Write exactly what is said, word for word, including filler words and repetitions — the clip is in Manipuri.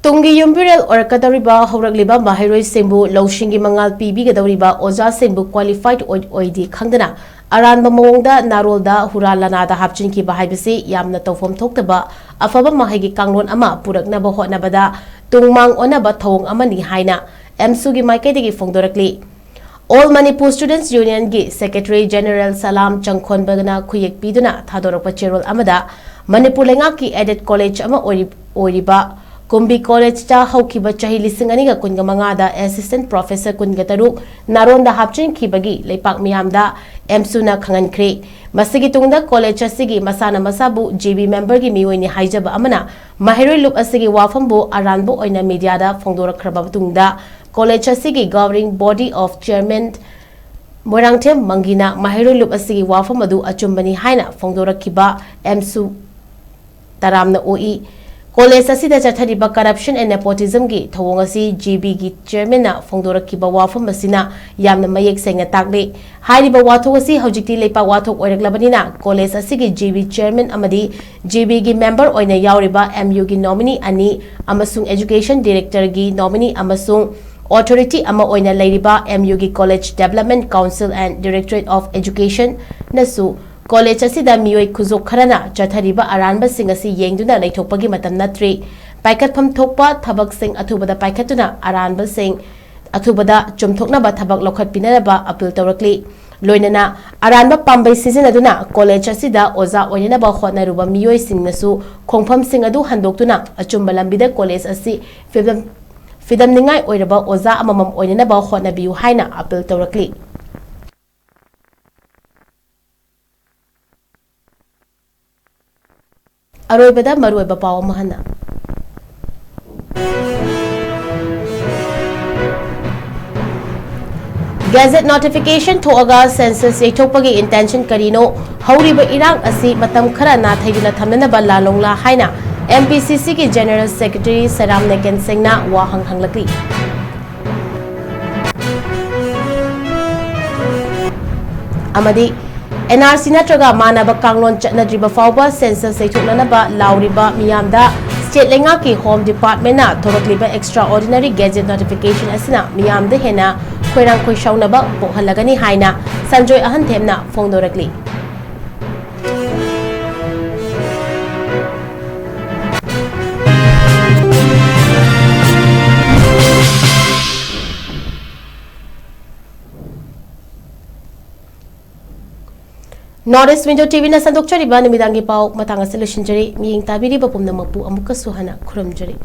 ꯇꯨꯡꯒꯤ ꯌꯨꯝꯕꯤꯔꯦꯜ ꯑꯣꯏꯔꯛꯀꯗꯧꯔꯤꯕ ꯍꯧꯔꯛꯂꯤꯕ ꯃꯍꯩꯔꯣꯏꯁꯤꯡꯕꯨ ꯂꯧꯁꯤꯡꯒꯤ ꯃꯉꯥꯜ ꯄꯤꯕꯤꯒꯗꯧꯔꯤꯕ ꯑꯣꯖꯥꯁꯤꯡꯕꯨ qualified ꯑꯣꯏ-, ꯑꯣꯏꯗꯤ ꯈꯪꯗꯅ ꯑꯔꯥꯟꯕ ꯃꯑꯣꯡꯗ ꯅꯥꯔꯣꯜꯗ ꯍꯨꯔꯥ ꯂꯅꯥꯗ ꯍꯥꯞꯆꯤꯟꯈꯤꯕ ꯍꯥꯏꯕꯁꯤ ꯌꯥꯝꯅ ꯇꯧꯐꯝ ꯊꯣꯛꯇꯕ ꯑꯐꯕ ꯃꯍꯩꯒꯤ ꯀꯥꯡꯂꯣꯟ ꯑꯃ ꯄꯨꯔꯛꯅꯕ ꯍꯣꯠꯅꯕꯗ ꯇꯨꯡ ꯃꯥꯡ ꯑꯣꯟꯅꯕ ꯊꯧꯑꯣꯡ ꯑꯃꯅꯤ ꯍꯥꯏꯅ ꯑꯦꯝꯁꯨꯒꯤ ꯃꯥꯏꯀꯩꯗꯒꯤ ꯐꯣꯡꯗꯣꯔꯛꯂꯤ꯫ All Manipur Students Unionꯒꯤ Secretary General ꯁꯂꯥꯝ ꯆꯪꯈꯣꯟꯕꯅ ꯈꯨꯌꯦꯛ ꯄꯤꯗꯨꯅ ꯊꯥꯗꯣꯔꯛꯄ ꯆꯦꯔꯣꯜ ꯑꯃꯗ, ꯃꯅꯤꯄꯨꯔ ꯂꯩꯉꯥꯛꯀꯤ aided college ꯑꯃ ꯑꯣꯏꯔꯤ-, ꯑꯣꯏꯔꯤꯕ ꯀꯨꯝꯕꯤ Collegeꯇ ꯍꯧꯈꯤꯕ ꯆꯍꯤ ꯂꯤꯁꯤꯡ ꯑꯅꯤꯒ ꯀꯨꯟꯒ ꯃꯉꯥꯗ assistant professor ꯀꯨꯟꯒ ꯇꯔꯨꯛ ꯅꯥꯔꯣꯟꯗ ꯍꯥꯞꯆꯤꯟꯈꯤꯕꯒꯤ ꯂꯩꯄꯥꯛ ꯃꯤꯌꯥꯝꯗ ꯑꯦꯝꯁꯨꯅ ꯈꯪꯍꯟꯈ꯭ꯔꯦ꯫ ꯃꯁꯤꯒꯤ ꯇꯨꯡꯗ college ꯑꯁꯤꯒꯤ ꯃꯁꯥꯅ ꯃꯁꯥꯕꯨ J B memberꯒꯤ ꯃꯤꯑꯣꯏꯅꯤ ꯍꯥꯏꯖꯕ ꯑꯃꯅ ꯃꯍꯩꯔꯣꯏ ꯂꯨꯞ ꯑꯁꯤꯒꯤ ꯋꯥꯐꯝꯕꯨ ꯑꯔꯥꯟꯕ ꯑꯣꯏꯅ mediaꯗ ꯐꯣꯡꯗꯣꯔꯛꯈ꯭ꯔꯕ ꯃꯇꯨꯡꯗ, college ꯑꯁꯤꯒꯤ governing body of chairman Moirangthem ꯃꯪꯒꯤꯅ ꯃꯍꯩꯔꯣꯏ ꯂꯨꯞ ꯑꯁꯤꯒꯤ ꯋꯥꯐꯝ ꯑꯗꯨ ꯑꯆꯨꯝꯕꯅꯤ ꯍꯥꯏꯅ ꯐꯣꯡꯗꯣꯔꯛꯈꯤꯕ ꯑꯦꯝꯁꯨ ꯇꯔꯥꯝꯅ ꯑꯣꯛꯏ꯫ College ꯑꯁꯤꯗ ꯆꯠꯊꯔꯤꯕ corruption and nepotismꯒꯤ ꯊꯧꯑꯣꯡ ꯑꯁꯤ J Bꯒꯤ chairmanꯅ ꯐꯣꯡꯗꯣꯔꯛꯈꯤꯕ ꯋꯥꯐꯝ ꯑꯁꯤꯅ ꯌꯥꯝꯅ ꯃꯌꯦꯛ ꯁꯦꯡꯅ ꯇꯥꯛꯂꯤ꯫ ꯍꯥꯏꯔꯤꯕ ꯋꯥꯊꯣꯛ ꯑꯁꯤ ꯍꯧꯖꯤꯛꯇꯤ ꯂꯩꯄꯥꯛ ꯋꯥꯊꯣꯛ ꯑꯣꯏꯔꯛꯂꯕꯅꯤꯅ, college ꯑꯁꯤꯒꯤ J B chairman ꯑꯃꯗꯤ J Bꯒꯤ member ꯑꯣꯏꯅ ꯌꯥꯎꯔꯤꯕ M Uꯒꯤ nominee ꯑꯅꯤ ꯑꯃꯁꯨꯡ education directorꯒꯤ nominee ꯑꯃꯁꯨꯡ authority ꯑꯃ ꯑꯣꯏꯅ ꯂꯩꯔꯤꯕ M Uꯒꯤ College Development Council and Directorate of Educationꯅꯁꯨ college ꯑꯁꯤꯗ ꯃꯤꯑꯣꯏ ꯈꯨꯖꯣꯛ ꯈꯔꯅ ꯆꯠꯊꯔꯤꯕ ꯑꯔꯥꯟꯕꯁꯤꯡ ꯑꯁꯤ ꯌꯦꯡꯗꯨꯅ ꯂꯩꯊꯣꯛꯄꯒꯤ ꯃꯇꯝ ꯅꯠꯇ꯭ꯔꯤ꯫ ꯄꯥꯏꯈꯠꯐꯝ ꯊꯣꯛꯄ ꯊꯕꯛꯁꯤꯡ ꯑꯊꯨꯕꯗ ꯄꯥꯏꯈꯠꯇꯨꯅ ꯑꯔꯥꯟꯕꯁꯤꯡ ꯑꯊꯨꯕꯗ ꯆꯨꯝꯊꯣꯛꯅꯕ ꯊꯕꯛ ꯂꯧꯈꯠꯄꯤꯅꯅꯕ appeal ꯇꯧꯔꯛꯂꯤ꯫ ꯂꯣꯏꯅꯅ ꯑꯔꯥꯟꯕ ꯄꯥꯝꯕꯩ ꯁꯤꯖꯤꯟꯅꯗꯨꯅ college ꯑꯁꯤꯗ ꯑꯣꯖꯥ ꯑꯣꯏꯅꯅꯕ ꯍꯣꯠꯅꯔꯨꯕ ꯃꯤꯑꯣꯏꯁꯤꯡꯅꯁꯨ ꯈꯣꯡꯐꯝꯁꯤꯡ ꯑꯗꯨ ꯍꯟꯗꯣꯛꯇꯨꯅ ꯑꯆꯨꯝꯕ ꯂꯝꯕꯤꯗ college ꯑꯁꯤ ꯐꯤꯕꯝ, ꯐꯤꯗꯝꯅꯤꯡꯉꯥꯏ ꯑꯣꯏꯔꯕ ꯑꯣꯖꯥ ꯑꯃꯃꯝ ꯑꯣꯏꯅꯅꯕ ꯍꯣꯠꯅꯕꯤꯌꯨ ꯍꯥꯏꯅ appeal ꯇꯧꯔꯛꯂꯤ꯫ ꯑꯔꯣꯏꯕꯗ ꯃꯔꯨꯑꯣꯏꯕ ꯄꯥꯎ ꯑꯃ ꯍꯟꯅ꯫ Gazette notification ꯊꯣꯛꯑꯒ census ꯌꯩꯊꯣꯛꯄꯒꯤ intention ꯀꯔꯤꯅꯣ? ꯍꯧꯔꯤꯕ ꯏꯔꯥꯡ ꯑꯁꯤ ꯃꯇꯝ ꯈꯔ ꯅꯥꯊꯩꯗꯨꯅ ꯊꯝꯅꯅꯕ ꯂꯥꯜꯂꯣꯡꯂꯥ ꯍꯥꯏꯅ M P C Cꯒꯤ General Secretary ꯁꯦꯔꯥꯝ ꯅꯦꯀꯦꯟ ꯁꯤꯡꯅ ꯋꯥꯍꯪ ꯍꯪꯂꯛꯂꯤ꯫ ꯑꯃꯗꯤ N R C ꯅꯠꯇ꯭ꯔꯒ ꯃꯥꯟꯅꯕ ꯀꯥꯡꯂꯣꯟ ꯆꯠꯅꯗ꯭ꯔꯤꯕ ꯐꯥꯎꯕ census ꯌꯩꯊꯣꯛꯅꯅꯕ ꯂꯥꯎꯔꯤꯕ ꯃꯤꯌꯥꯝꯗ ꯁ꯭ꯇꯦꯠ ꯂꯩꯉꯥꯛꯀꯤ ꯍꯣꯝ ꯗꯤꯄꯥꯔꯠꯃꯦꯟꯅ ꯊꯣꯔꯛꯂꯤꯕ ꯑꯦꯛꯁꯇ꯭ꯔꯥ ꯑꯣꯔꯗꯤꯅꯔꯤ ꯒꯦꯖꯦꯠ ꯅꯣꯇꯤꯐꯤꯀꯦꯁꯟ ꯑꯁꯤꯅ ꯃꯤꯌꯥꯝꯗ ꯍꯦꯟꯅ ꯈꯣꯏꯔꯥꯡ ꯈꯣꯏꯁꯥꯎꯅꯕ ꯄꯣꯛꯍꯜꯂꯒꯅꯤ ꯍꯥꯏꯅ ꯁꯟꯖꯣꯏ ꯑꯍꯟꯊꯦꯝꯅ ꯐꯣꯡꯗꯣꯔꯛꯂꯤ꯫ North East Window ꯇꯤ ꯚꯤꯅ ꯁꯟꯗꯣꯛꯆꯔꯤꯕ ꯅꯨꯃꯤꯗꯥꯡꯒꯤ ꯄꯥꯎ ꯃꯇꯥꯡ ꯑꯁꯤ ꯂꯣꯏꯁꯤꯟꯖꯔꯤ꯫ ꯃꯤꯠꯌꯦꯡ ꯇꯥꯕꯤꯔꯤꯕ ꯄꯨꯝꯅꯃꯛꯄꯨ ꯑꯃꯨꯛꯀꯁꯨ ꯍꯟꯅ ꯈꯨꯔꯨꯝꯖꯔꯤ꯫